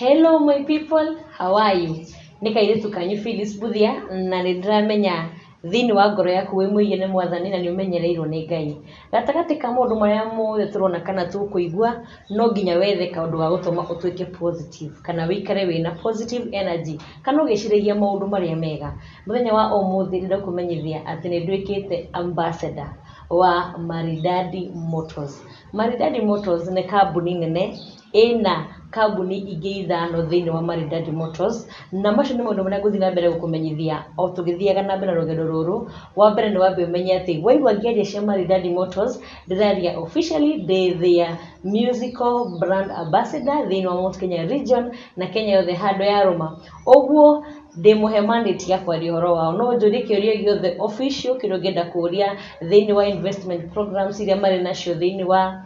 Hello my people, how are you? Nĩ kairĩtu kanyu Phyllis Buthia na nĩ ndĩramenya thĩinĩ wa ngoro yaku wĩ mũige nĩ mwathani na nĩ ũmenyereirwo nĩ Ngai. Gatagatĩ ka maũndũ marĩa mothe tũrona kana tũkũigua, no nginya wethe kaũndũ ga gũtũma ũtuĩke positive kana wĩikare wĩna positive energy kana ũgĩciragia maũndũ marĩa mega. Mũthenya wa ũmũthĩ ndĩrenda kũmenyithia atĩ nĩ nduĩkĩte ambassador wa Maridadi Motors. Maridadi Motors nĩ kambuni nene ĩna kambuni ingĩ ithano thĩinĩ wa Maridadi Motors, na macio nĩ maũndũ marĩa ngũthiĩ na mbere gũkũmenyithia o tũgĩthiaga na mbere na rũgendo rũrũ. Wa mbere nĩ wambe ũmenye atĩ waigua ngĩaria cia Maridadi Motors, ndĩraria officially ndĩ their musical brand ambassador thĩinĩ wa Mount Kenya region na Kenya yothe handũ yarũma. Ũguo ndĩmũhe mandate ya kwaria ũhoro wao. No ũnjũrie kĩũria gĩothe official kĩrĩa ũngĩenda kũria thĩinĩ wa investment programs iria marĩ nacio, thĩinĩ wa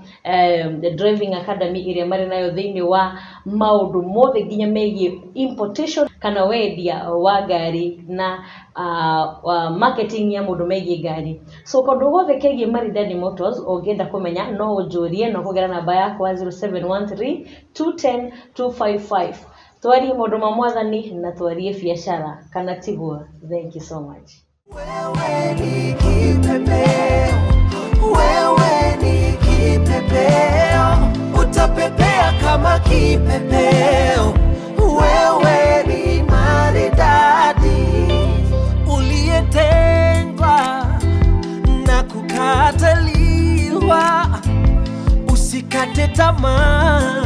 the driving academy ĩrĩa marĩ nayo, thĩinĩ wa maũndũ mothe nginya megiĩ importation kana wendia wa ngari na marketing ya mũndũ megiĩ ngari. So kaũndũ gothe kegiĩ Maridadi Motors ũngĩenda kũmenya, no ũnjũrie no kũgera namba yakwa 0713 210 255. Twarie maũndũ ma mwathani na twarie biacara, kana tiguo? Thank you so much. Wewe ni kipepeo, wewe ni kipepeo, utapepea kama kipepeo. Wewe ni maridadi, uliyetengwa na kukataliwa, usikate tamaa,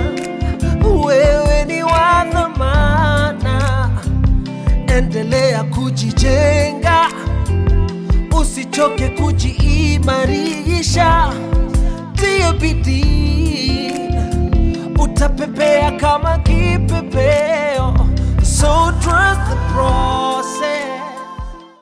wewe ni wa thamana. Endelea kujijenga, usichoke kujiimarisha.